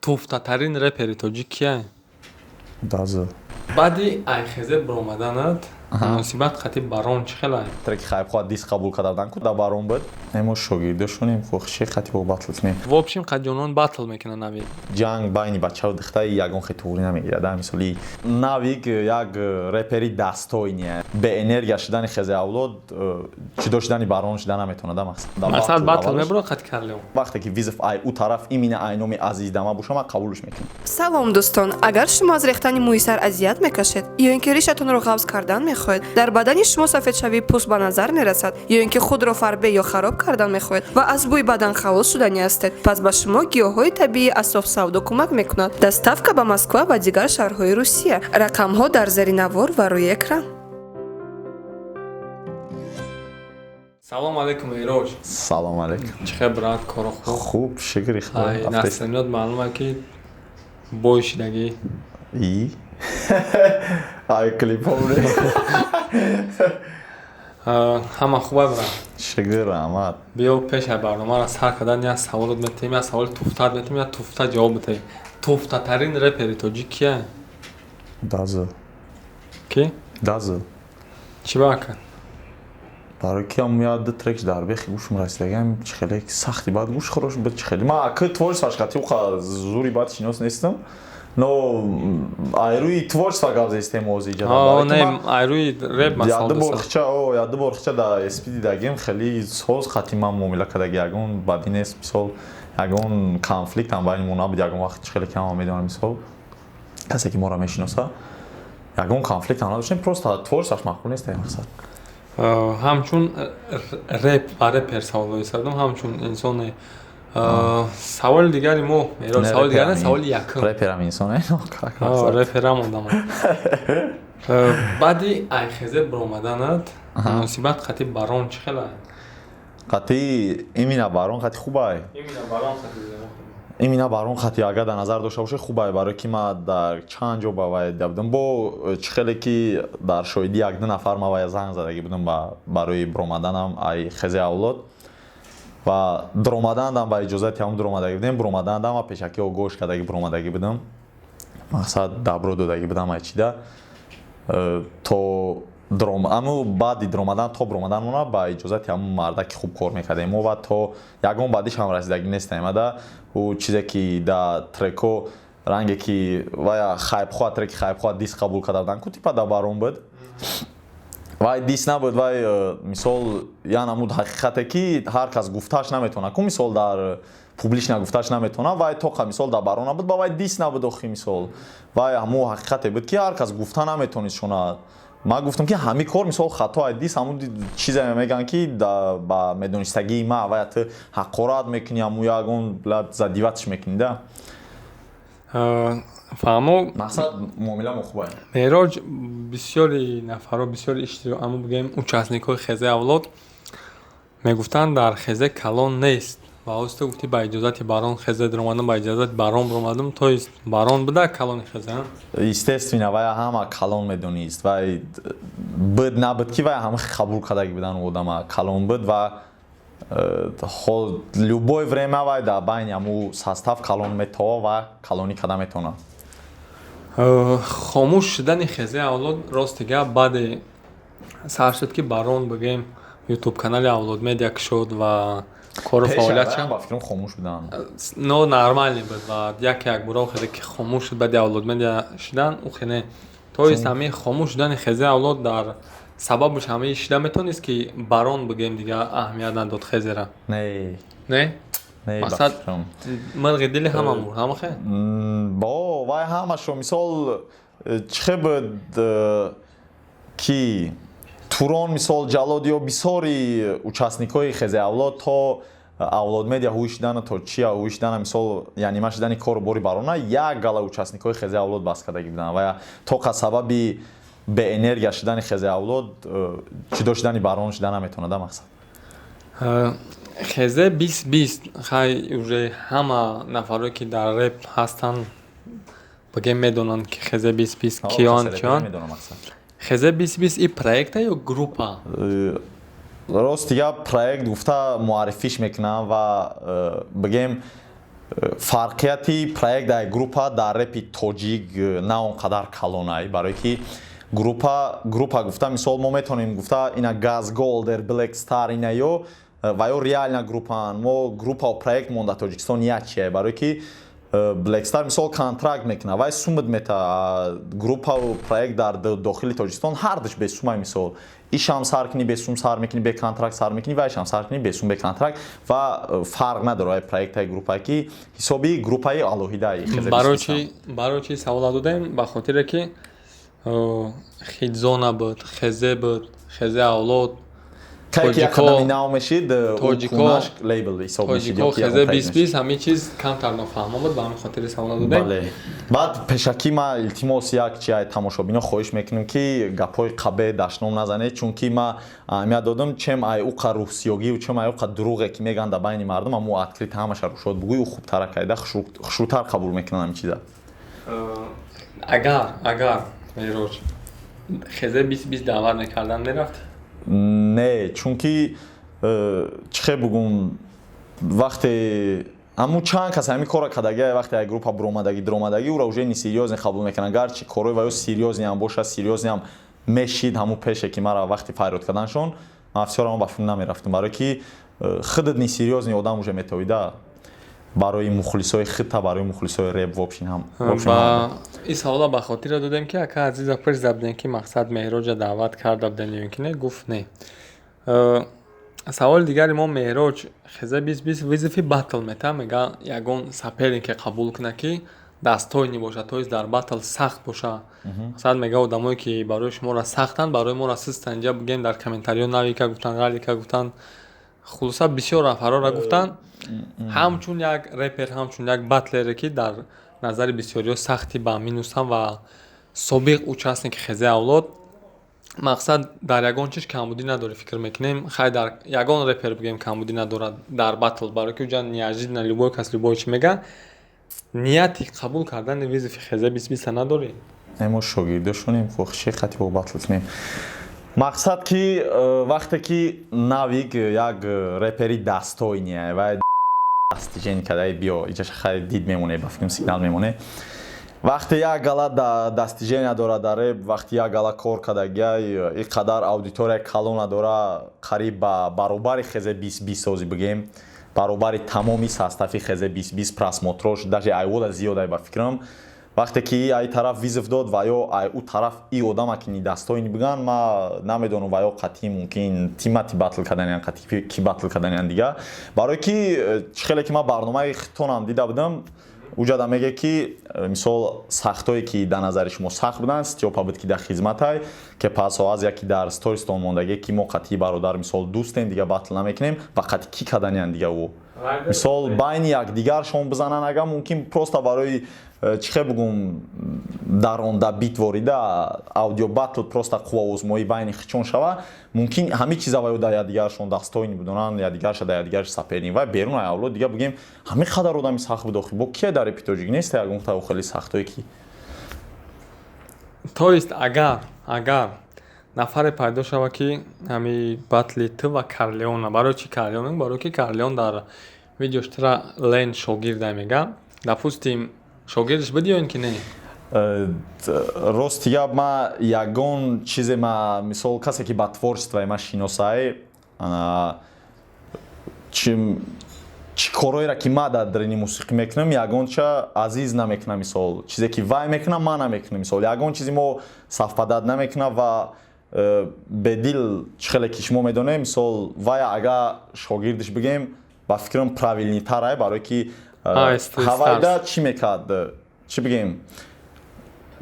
Туфтатарин репери тоҷик кия? Дазл. Баъди айхезе баромаданат муносибат қати Барон чӣ хелай? Треки хайбхоҳ диск қабул карда буданд, ку да Барон буд. Мо шогирдошонем, хуши қати бо батл кунем. В общем, қадҷонон батл мекунанд Навик. Ҷанг байни бачаву духтари ягон хе туғрӣ намегирад. Да, мисоли Навик як репери достойния. Беэнергия шудани хезе авлод ҷудо шудани Барон шуда наметавонад, да, мақсад. Мақсад, батл мебурад қати Карлеон. Вақте ки вызов ай ӯ тараф именно ай номи Азиз Дама боша, ман қабулш мекунам. Салом, дӯстон! Агар шумо аз рехтани мӯи сар азият мекашед ё ин ки ришатонро ғафз кардан мехоҳед, дар бадани шумо сафедшавии пӯст ба назар мерасад ё ин ки худро фарбе ё хароб кардан мехоҳед ва аз бӯи бадан халос шудани ҳастед, пас ба шумо гиёҳҳои табиии Асоф Савдо кӯмак мекунад. Доставка ба Москва ва дигар шаҳрҳои Русия. Рақамҳо дар зери навор ва рӯи экран. Салом алейкум, Эроҷ. Салом алейкум. Чӣ хел, брат, коро хуб? Хуб, шукри Худо. Ай настроениёт маълума, ки бой шидагӣ. И ай клипҳо. Ҳама хуба, брат? Шукр, раҳмат. Биё, пешай барномаро сар кардан як саволот метаҳем, як саволи туфтат метаҳем, як туфта ҷавоб битаҳем. Туфтатарин репери тоҷик кия? Дазл. Ки? Дазл. Чӣ ба кард? Барои ки ам як ду трекш дар бехи гӯшм расидагам, чӣ хеле сахти баъд гӯш хӯрош буд, чӣ хеле ман аки творчествош қати уқа зури баъд шинос нестам, но ай рӯи творчество гап зестем ози. Не, ай рӯи реп. Яду бор хича, о, яду бор хича да СП дидагим, хеле соз қати ман муомила кардаги, ягон бадӣ нест, мисол, ягон конфликт ҳам байни мо набуд ягон вақт, чӣ хеле ки ҳама медонам, мисол, касе ки моро мешиноса, ягон конфликт ҳам надоштем, просто творчествош маъқул нест, мақсад. Ҳамчун реп ва репер савол додам, ҳамчун инсоне. Саволи дигари мо, Мероҷ, саволи дигар, саволи якум. Реперам инсоне. Реперам одам. Баъди айхезе баромаданат муносибат қати Барон чӣ хелай? Қати имина Барон қати хубай. Имина Барон қати. Имина Барон қати агар дар назар дошта бошед, хубай, барое ки ман дар чанд ҷо ба вай дида будам, бо чӣ хеле ки дар шоҳидӣ як ду нафар ман вая занг задагӣ будам барои биромаданам ай хези авлод ва дуромадандам ба иҷозати ҳамн дуромадагӣ будем, биромадандам ва пешакӣ огоҳш кардагӣ биромадагӣ будам, мақсад, добро додагӣ будам ай чида то аму баъди дуромадан то биромаданмона ба иҷозати ҳамун марда, ки хуб кор мекардем мо, ва то ягон баъдиш ҳам расидагӣ нестем. Ада ӯ чизе ки да треко ранге ки вая хайбхоҳ, треки хайбхоҳ диск қабул карда буданд, ку типа да Барон буд, вай дис набуд, вай мисол я намуд ҳақиқате ки ҳар кас гуфтааш наметавонад, ку мисол дар публично гуфтааш наметавонад, вай тоқа мисол дар Барон набуд, ба вай дис набуд охи, мисол, вай ҳамун ҳақиқате буд, ки ҳар кас гуфта наметавонист шона. Ман гуфтам, ки ҳамин кор, мисол, хато ай дис, ҳамун чизе мегӯянд, ки ба медонистагии ма вая ту ҳақорат мекунӣ, ҳамун ягон задевать мекунӣ да. Фаҳмо. Мақсад, муомила мо хуб. Мероҷ, бисёри нафарҳо, бисёри аму бигӯем, участникҳои хезаи авлод мегуфтанд, дар хезе калон нест, ва ҳозир ту гуфтӣ, ба иҷозати Барон хезе дуромадам, ба иҷозати Барон биромадам, то есть Барон буда калони хезе? Естественно, вай ҳама калон медонист, вай буд набуд, ки вай ҳама қабул кардагӣ будан, одама калон буд ва любое время вай дар байни ҳаму состав калон метова ва калонӣ карда метавонад. Хомӯш шудани хезаи авлод, рости гап, баъде сар шуд, ки Барон, бигӯем, ютуб канали Авлод Медиа кушод ва кору фаъолиятшам ба фикрам хомӯш буданд. Но нормальный буд ва як якбора хеле ки хомӯш шуд баъди Авлод Медиа шудан, ӯ хеле, то есть ҳамаи хомӯш шудани хезаи авлод дар сабабаш ҳамаи шида метавонист, ки Барон, бигӯем, дигар аҳамият надод хезера? Не. Не? Мақсад, мирғи дили ҳама мурд, ҳама хел. Бо вай ҳамашо, мисол, чӣ хел буд, ки Турон, мисол, Ҷалод ё бисёри участникҳои хези авлод то Авлод Медиа ҳуй шидана, то чия ҳуй шидана, мисол, яънима шидани кору бори Барона, як гала участникҳои хези авлод бас кардагӣ буданд ва то қа сабаби беэнергия шидани хези авлод ҷудо шидани Барон шида наметавонад, мақсад. Хезе 2020, хай, уже ҳама нафарое, ки дар реп ҳастанд, бигем, медонанд, ки хезе 2020 киён, киён. Хезе 2020 и проекта ё группа? Рости гап, проект гуфта муаррифиш мекунам ва бигем Фарқияти проект дар группа дар репи тоҷик на он қадар калонай, барое ки группа гуфта, мисол, мо метавонем гуфта ина Газголдер, Black Star, ина ё ва ё реально группаан. Мо группа проект мон дар Тоҷикистон як чие, барое ки Black Star, мисол, контракт мекунад, вай сумат мета. Группаву проект дар дохили Тоҷикистон ҳардуш бесумай. Мисол, ишам сар кунӣ, бесум сар мекунӣ, бе контракт сар мекунӣ, ва ишам сар кунӣ, бесум, бе контракт, ва фарқ надорад. Вай проектаи группае ки ҳисоби группаи алоҳидаи. Барои чи савола додем? Ба хотире ки хитзона буд, хезе буд, хезе авлод. Тоҷико, хезе 2020, ҳамин чиз камтар нофаҳмо буд, ба ҳамин хотири савола додем. Баъд пешакӣ ма, илтимос, як чи ай тамошобино хоҳиш мекунем, ки гапҳои қабе дашном назанед, чунки ма аҳамият додам, чем ай уқа рӯҳсиёгию чем ай уқа дурӯғе ки мегӯянд дар байни мардум, аммо открыто ҳамаша рӯшод бугӯй, ӯ хубтара кайда, хушрӯтар қабул мекунанд ҳамин чиза. Агар Меҳроҷ хезе 2020 даъват мекардан, мерафтӣ? Не, чунки чӣ хел бугум, вақте ҳамун чанд кас ҳамин корро кардагӣ, вақте як группа буромадагӣ, дуромадагӣ, ӯро уже несерьёзный қабул мекунанд, гарчи корҳои ваё серьёзный ҳам бошад, серьёзный ҳам мешид. Ҳамун пеше ки мара вақти фарёд карданшон, ман всё равно ба филм намерафтам, барое ки худат несерьёзный одам уже метавида барои мухлисои худта, барои мухлисои реп вообщем ҳам. Ин савола ба хотире додем, ки ака Азиза пурсида будем, ки мақсад Меҳроҷа даъват карда будем ё ин ки не, гуфт не. Саволи дигари мо: Меҳроҷ, хеза 2020 вызови батл мета, мега, ягон сопернике қабул кунад, ки достойный бошад, то есть дар батл сахт боша. Масалан, мега, одамое ки барои шуморо сахтанд, барои моро систанд. Инҷа бигем, дар комментариҳо Навика гуфтанд, Ралика гуфтанд, хулоса, бисёр нафарҳоро гуфтанд. Ҳамчун як репер, ҳамчун як батлере, ки дар назари бисёриҳо сахти ба минусам ва собиқ участники хезаи авлод, мақсад, дар ягон чиз камбудӣ надорӣ, фикр мекунем. Хай, дар ягон репер, бигем, камбудӣ надорад дар батл, барое ки уҷа неожиданно любой кас любой чӣ мега. Нияти қабул кардани вызови хеза 2020-а надорӣ? Мо шогирдошонем, хуши хати бо батл кунем. Мақсад ки вақте ки Навик як репери достойный ва достижение кадаи, биё иҷаша, хай, дид мемоне, ба фикрам, сигнал мемоне. Вақте як гала достижения дорад дар реп, вақте як гала кор кардагиай, ин қадар аудитория калона дора, қариб ба баробари хезе 2020 созӣ, бигем, баробари тамоми состави хезе 2020 просмотрош даже айвода зиёдай, ба фикрам. Вақте ки ай тараф вызов дод ва ё ай ӯ тараф и одама ки недостойный биган, ма намедонам, ва ё қатъи мумкин тимати батл карданиян, қатъи ки батл карданиян дига, барое ки чӣ хеле ки ман барномаи хитонам дида будам, уҷада меге, ки мисол, сахтое ки дар назари шумо сахт буданд, Стёпа буд, ки дар хизматай, ки пас аз яки дар стористон мондагӣ, ки мо қатъи бародар, мисол, дӯстем, дига батл намекунем. Ва қатъи ки карданиян дига? Ӯ, мисол, байни якдигаршон бизананд, ага мумкин просто барои чӣ хел бугум, даронда бит ворида аудио батл, просто қувваозмоӣ байни хичон шава, мумкин ҳамин чиза ва ё дар якдигаршон достойный бидонанд, якдигарша дар якдигарш соперник. Ва берун ай авлод дига, бигем, ҳамин қадар одами сахт буд охи, бо кия дар репи тоҷик нест ягон та хеле сахтое ки. То есть агар нафаре пайдо шава, ки ҳами батли ту ва Карлеона. Барои чи Карлеон? Барои ки Карлеон дар видеош тура лен шогирда мега. Допустим, шогирдаш буди ё ин ки не? Рости гап, ма ягон чизе, ма, мисол, касе ки ба творчествои ма шиносае, чӣ корҳоеро ки ма дар дарини мусиқӣ мекунам, ягонча Азиз намекунам. Мисол, чизе ки вай мекунам, ман намекунам. Мисол, ягон чизи мо совпадать намекунам. Ва бедил, чӣ хеле ки шумо медонем, мисол, вай агар шогирдиш бигем, ба фикрам, правильныйтарай, барое ки ҳавайда чӣ мекард, чӣ бигем,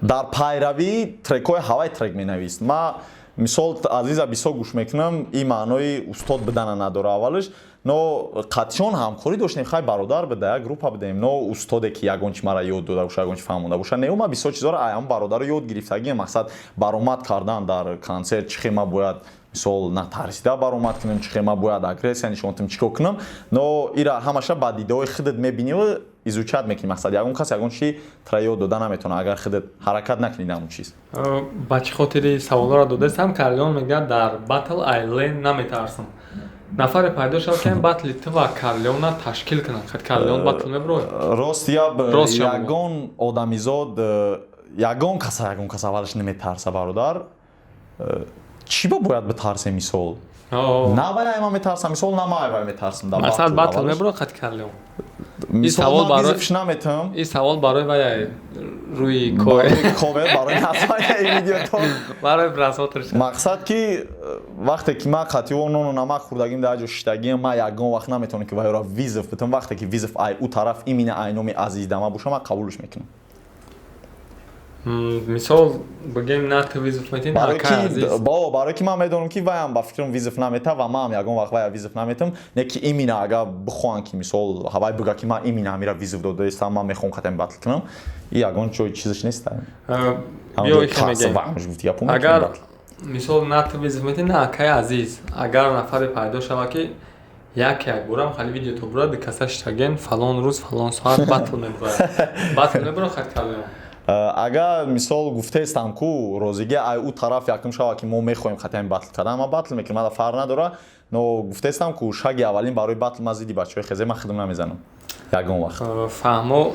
дар пайравӣ трекҳои ҳавай трек менавист. Ма, мисол, Азиза бисёр гӯш мекунам, ин маънои устод бидана надора аввалаш. Но қатъишон ҳамкорӣ доштем, хай, бародар буда, як группа будем, но устоде ки ягон чи мара ёд дода боша, ягон чи фаҳмонда боша, не. Ма бисёр чизҳоро ай ҳамон бародаро ёд гирифтагиам. Мақсад, баромад кардан дар консерт, чӣ хел ма бояд, мисол, натарсида баромад кунем, чӣ хел ма бояд агрессия нишон кунам, чӣ кор кунам. Но ира ҳамаша ба дидаҳои худат мебиниву изучать мекунӣ. Мақсад, ягон кас ягон чи тра ёд дода наметавонад, агар худат ҳаракат накунӣ дар он чиз. Ба чӣ хотири саволҳоро додастам? Карлеон мегӯяд, дар батл ай лен наметарсам. Нафаре пайдо шавад, ки батли ту ва Карлеона ташкил кунад, хат Карлеон батл мебурод? Рост гап, ягон одамизод, ягон каса аввалаш наметарса, бародар. Чӣ ба бояд битарсе? Мисол, на вай ман метарсам, мисол, на ман вай метарсам. Мақсад, батл мебурод хат Карлеон? Мисол, ман вызов наметам. Ин савол барои вай рӯи ковер, барои название видеото. Барои просмотр. Мақсад ки вақте ки ман қатъио нону намак хӯрдагим, дар ҷо шиштагиам, ман ягон вақт наметавонам, ки вайро вызов битам. Вақте ки вызов ай ӯ тараф, именно ай номи Азиз дама боша, ман қабулш мекунам. Мисол, бигем, на ту вызов метин. Барое ки ман медонам, ки вайам, ба фикрам, вызов намета ва манам ягон вақт вая вызов наметам. Не ки именно агар бихоҳанд, ки мисол ҳавай бига, ки ман именно ҳамира вызов додаистам, ман мехоҳам қатъан батл кунам, и ягон ҷои чизаш нест. Агар, мисол, на ту вызов метин, на акаи Азиз, агар нафаре пайдо шавад, ки як як бурам хали видеото бурад, каса штаген, фалон рӯз, фалон соат батл мебурад, батл мебурад хат кардем? Агар, мисол, гуфтаистам ку, розигӣ ай ӯ тараф якум шава, ки мо мехоҳем қатъан батл кардан, ман батл мекунам, мада фарқ надора. Но гуфтаистам ку, шаги аввалин барои батл ман зидди бачаҳои хезе ман хидм намезанам ягон вақт. Фаҳмо.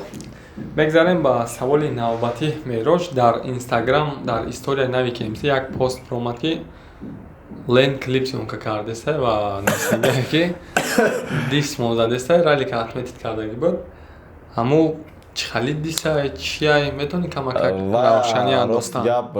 Мегзарем ба саволи навбатӣ. Мероҷ, дар Инстаграм, дар историяи нави КМС як пост омад, ки Лен клип съёмка кардеста ва нависида, ки дисс мозадеста, Ралика отметить кардагӣ буд. Ҳамун чӣ хали дисай, чиай, метавонӣ камакак равшанӣ андохтан? Гап,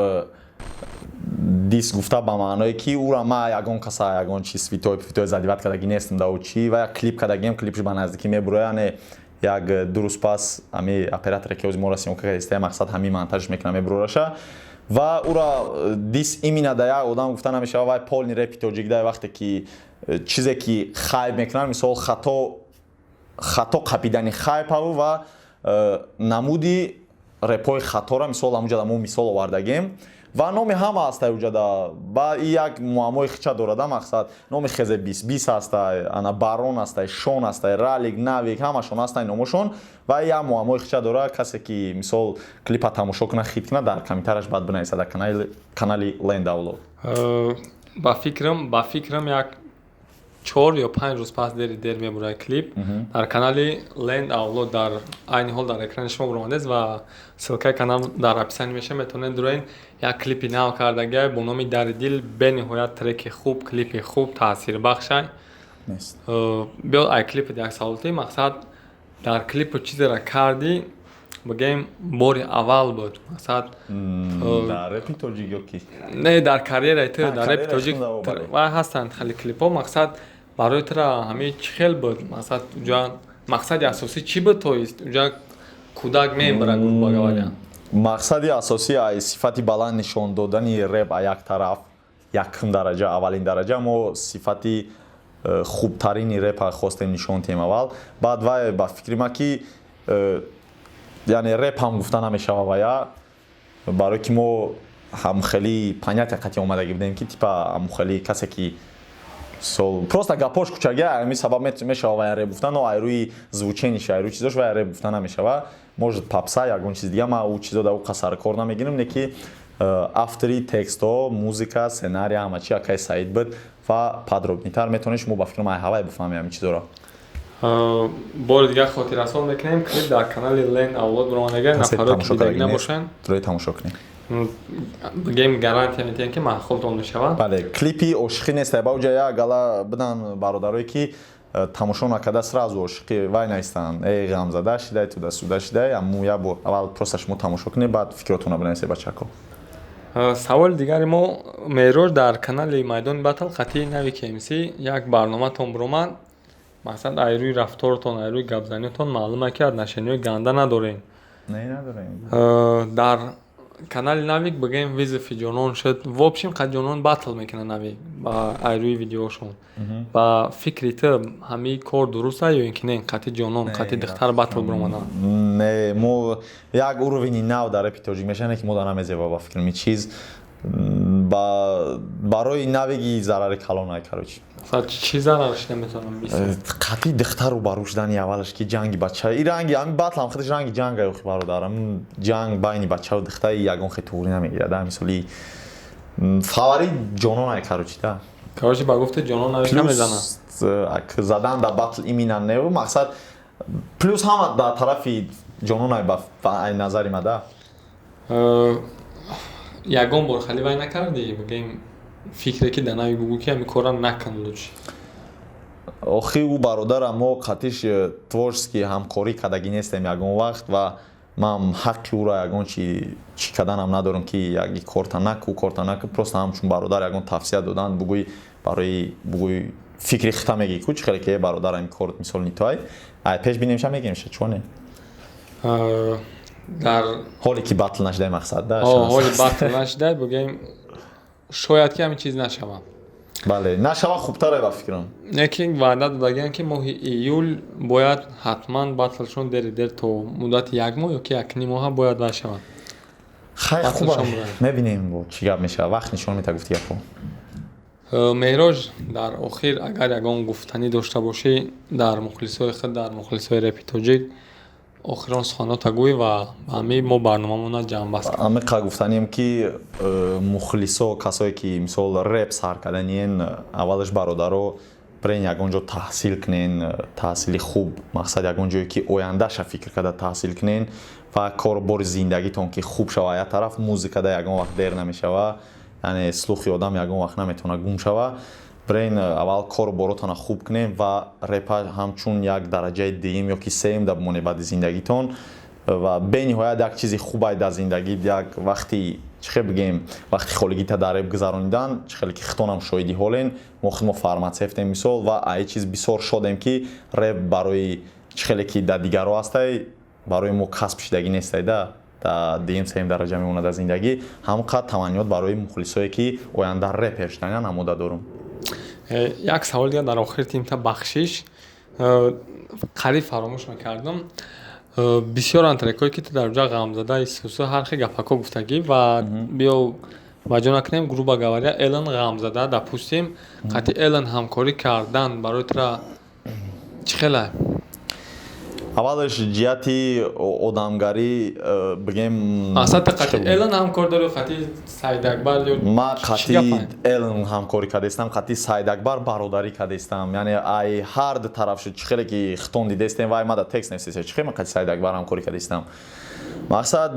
дисс гуфта ба маъное, ки ӯра ма ягон каса, ягон чиз святой пвитой задевать кардагӣ нестам да ӯ чӣ ва як клип кардагием, клипш ба наздикӣ мебурояд, яъне як 2 рӯз пас ҳами операторе, ки ҳози моро съёмка кардистая, мақсад, ҳамин монтажш мекунам, мебурораша. Ва ӯра дисс именно да як одам гуфта намешава. Вай полный репи тоҷик да, вақте ки чизе ки хайп мекунанд, мисол, хато қапидани хайпаву ва намуди репҳои хатора, мисол, ҳамуҷада мо мисол овардагем ва номи ҳама ҳастай уҷада. Ба и як муаммои хича дорада, мақсад, номи хезе бис бис ҳастай, ана Барон ҳастай, Шон ҳастай, Ралик, Навик, ҳамашон ҳастай номошон. Ва як муаммои хича дора. Касе ки, мисол, клипа тамошо кунад, хит кунад, дар комментарияш баъд бинависад дар канали Ленд Авлод. Ба фикрам, як 4 ё 5 рӯз пас, дери дер мебурад клип дар канали Ленд Авлод. Дар айни ҳол дар экрани шумо буромадест ва ссылкаи канал дар описание меша, метавонед дуроен. Як клипи нав кардагиай бо номи «Дари дил». Бениҳоят треки хуб, клипи хуб, таъсирбахшай. Биё, ай клипи як саволти. Мақсад, дар клипу чизеро кардӣ, бигем, бори аввал буд, мақсад? Дар репи тоҷик ё ки? Не, дар карьераи ту. Дар репи тоҷик вай ҳастанд хеле клипҳо. Мақсад, барои тура ҳамин чӣ хел буд? Мақсад, уҷа мақсади асосӣ чӣ буд? То есть уҷа кӯдак мебара, грубо говоря. Мақсади асосӣ ай сифати баланд нишон додани реп а як тараф, якум дараҷа, аввалин дараҷа мо сифати хубтарини репа хостем нишон диҳем аввал. Баъд вай, ба фикри ман, ки яъне реп ҳам гуфта намешава вая, барое ки мо ҳамхели понятие қатъи омадагӣ будем, ки типа ҳамхели касе ки сол просто гапош кучага, ҳамин сабаб мешава вая реп гуфтан. Но ай рӯи звучениш, ай рӯи чизош вая реп гуфта намешава. Может, попса, ягон чиз дига. Ман ӯ чизо да ӯ қасар кор намегирам. Не ки автори текстҳо, музыка, сценария, ҳама чи акай Саид буд ва подробнейтар метавонед шумо, ба фикрам, ай ҳавай бифаҳмед ҳамин чизоро. Бори дигар хотиррасон мекунем: клип дар канали Лен Авлод буромадага. Нафаро ки дидаги набошанд, рӯи тамошо кунем. Бигем, гарантия медиҳем, ки маъқултон мешавад. Бале, клипи ошиқӣ нест. Ба уҷа як гала бидан бародарое, ки тамошо накарда сразу ошиқи вай наистанд, э ғамзада шидай, туда-сюда шидай. Аммо як бор аввал просто шумо тамошо кунед, баъд фикротонро бинависед, бачако. Саволи дигари мо, Меҳроҷ: дар канали Майдони Батл қатъи нави КМС як барноматон буромад. Мақсад, ай рӯи рафторатон, ай рӯи гапзаниятон маълума, ки отношениҳои ганда надорем. Не, надорем. Дар канали Навик, бигем, вызови ҷонон шуд. В общем, қад ҷонон батл мекунад Навик ба ай рӯи видеошон. Ба фикри ту, ҳамин кор дуруст аст ё ин ки не, қатъи ҷонон, қатъи духтар батл буромадан? Не, мо як уровени нав дар репи тоҷик мешавад, ки мо да намезеба, ба фикрам, ин чиз барои Навиги зарари калон, короче. Чӣ зарарш, наметавонам? Қатъи духтару барӯ шудани, аввалаш ки ҷанги бача, и ранги ҳамин батлам худаш ранги ҷанга, охи бародар. Ҷанг байни бачаву духтари ягон хе туғрӣ намегирад. Мисоли, фаворит ҷононай, короче, да. Короче, ба гуфти Ҷонон навиша мезана. Задан да батл именно не, мақсад плюс ҳама дар тарафи Ҷононай ба назари ма да. Ягон бор хали вай накардӣ, бигем, фикре ки дар нави бугӯ, ки ҳами корра накун лучше? Охи, ӯ бародара мо қатиш творческий ҳамкорӣ кардагӣ нестем ягон вақт ва ман ҳаққи ӯро ягон чи чӣ карданам надорам, ки яги корта наку, корта наку. Просто ҳамчун бародар ягон тавсия додан, бугӯй, барои бугӯй, фикри хита мегӣ ку, чӣ хеле ки бародар, ин кор мисол нитоай, ай пеш бинемша, мегемша, чоне. Дар ҳоле ки батл нашидай, мақсад да. Ҳоли батл нашидай, бугем, шояд ки ҳамин чиз нашавад. Бале, нашава хубтаре ба фикрам. Лекин ваъда додагиам, ки моҳи июл бояд ҳатман батлшон дери дер то муддати як моҳ ё ки якним моҳа бояд вай шавад. Хай, хуба, мебинем, чӣ гап мешавад, вақт нишон мета, гуфти гапҳо. Меҳроҷ, дар охир агар ягон гуфтанӣ дошта бошӣ дар мухлисои худ, дар мухлисои репи тоҷик, охирон суханота гӯй ва ба ҳамин мо барномамона ҷамъбаст. Ҳамиқа гуфтанем, ки мухлисо, касое ки мисол реп сар карданиен, аввалаш, бародаро, бирен ягон ҷо таҳсил кунен, таҳсили хуб, мақсад ягон ҷое ки ояндаша фикр карда таҳсил кунен ва кору бори зиндагитон ки хуб шава. Як тараф музикада ягон вақт дер намешава, яъне слухи одам ягон вақт наметавона гум шава. Бирен, аввал кору боротона хуб кунем ва репа ҳамчун як дараҷаи дуюм ё ки сеюм да бимонед баъди зиндагитон. Ва бениҳоят як чизи хубай дар зиндагӣ, як вақти, чӣ хел бигем, вақти холигита дар реп гузаронидан. Чӣ хеле ки хитонам шоҳиди ҳолен, мо худ мо фарматсевтем мисол ва ай чиз бисёр шодем, ки реп барои чӣ хеле ки дар дигарҳо ҳастай, барои мо касб шидагӣ нестай да, дар дуюм, сеюм дараҷа мемонад дар зиндагӣ. Ҳамон қадр таманниёт барои мухлисое, ки оянда репер шуданиян, омода дорум. Як савол дигар дар охир тимта, бахшиш, қариб фаромӯш мекардам. Бисёранд трекҳое, ки ту дар ҷа ғамзада исусу ҳар хел гапакҳо гуфтагӣ ва биё ба ҷо накунем, грубо говоря, Элон ғамзада, допустим, қатъи Элон ҳамкорӣ кардан барои тура чӣ хела? Аввалаш, ҷиҳати одамгарӣ бигем. Асlan ту қатъи Элон ҳамкор дорӣ, қатъи Саидакбар ё? Ман қатъи Элон ҳамкорӣ кардаистам, қатъи Саидакбар бародарӣ кардаистам, яъне ай ҳар ду тараф шуд. Чӣ хеле ки хитон дидастем, вай мада текст нависеста, чӣ хел ман қатъи Саидакбар ҳамкорӣ кардаистам. Мақсад,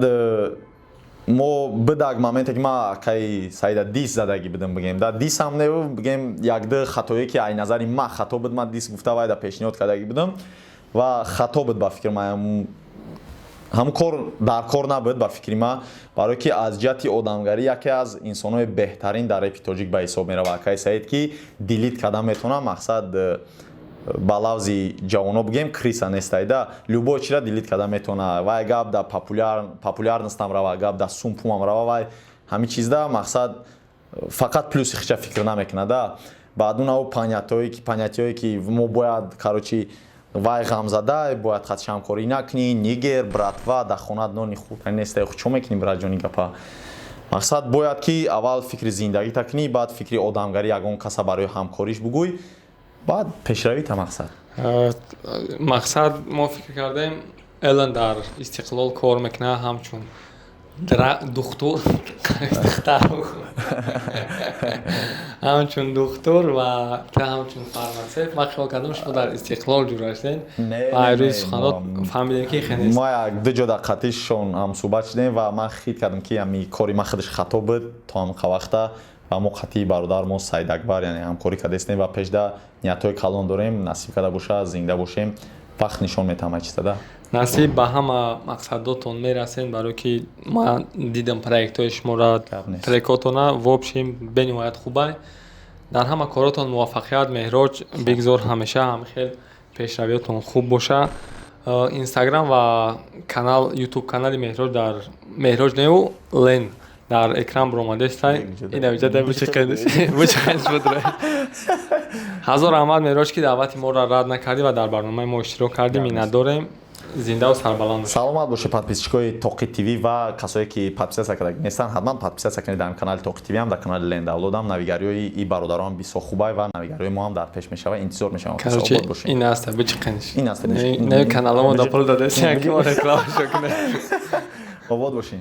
мо бидаг моменте ки ман акаи Саида дис задагӣ будам, бигем, да дисам не, бигем, якду хатое ки ай назари ман хато буд, ман дис гуфта вайда пешниҳод кардагӣ будам ва хато буд ба фикри ман, ҳамун кор дар кор набуд ба фикри ман, барое ки аз ҷиҳати одамгарӣ яке аз инсонҳои беҳтарин дар репи тоҷик ба ҳисоб меравад акаи Саид, ки делить кардан метавонам, мақсад, ба лавзи ҷавоно бигем, крыса нестайда, любой чира делить кардан метавона. Вай гап да популярностам рава, гап да сумпумам рава, вай ҳамин чизда, мақсад, фақат плюси хича фикр намекунада. Баъд унав понятиҳое ки мо бояд, короче, вай ғамзада, бояд хатш ҳамкорӣ накунӣ, нигер, братва, дар хонат нони хӯрдани неста, чо мекунӣ, братҷони, гапа. Мақсад, бояд ки аввал фикри зиндагита кунӣ, баъд фикри одамгарӣ ягон каса барои ҳамкориш бугӯй, баъд пешравита, мақсад. Мақсад, мо фикр кардем, Элон дар Истиқлол кор мекунад ҳамчун духтур, ҳамчун духтур ва ту ҳамчун фарматсевт. Ман хиёл кардам, шумо дар Истиқлол ҷура шудем ва рӯи суханот фаҳмидем, ки хе нест. Мо як ду ҷо дар қатишшон ҳамсӯҳбат шудем ва ман хит кардам, ки ҳами кори ман худаш хато буд то ҳамқа вақта ва мо қатъи бародар мо Саидакбар, яъне ҳамкорӣ кардастем ва пешда ниятҳои калон дорем. Насиб карда боша, зинда бошем, вақт нишон метаҳам ҳай чизада. Насиб, ба ҳама мақсадотон мерасем, барое ки ман дидам проектҳои шуморо, трекотона, в общем, бениҳоят хубай. Дар ҳама коротон муваффақият, Меҳроҷ. Бигзор ҳамеша ҳамхел пешравиётон хуб боша. Инстаграм ва канал, Ютуб канали Меҳроҷ дар Меҳроҷ неу Лен дар экран баромадестай. Ина буд. Ҳазор раҳмат, Меҳроҷ, ки даъвати моро рад накардӣ ва дар барномаи мо иштирок кардӣ. Миннатдорем, зиндаву сарбаланд бош. Саломат бошед. Подписчикои Тоқи ТВ ва касое ки подписаться карда нестанд, ҳатман подписаться кунед дар канали Тоқи ТВ ҳам, дар канали Лендавлодам. Навигариҳои и бародарон бисёр хубай ва навигариҳои мо ҳам дар пеш мешава, интизор мешавам. Ин аста бичиқиниш. Ин аста. Не, каналамо да пул дадесия, ки мо рекламашо кунем. Обод бошед.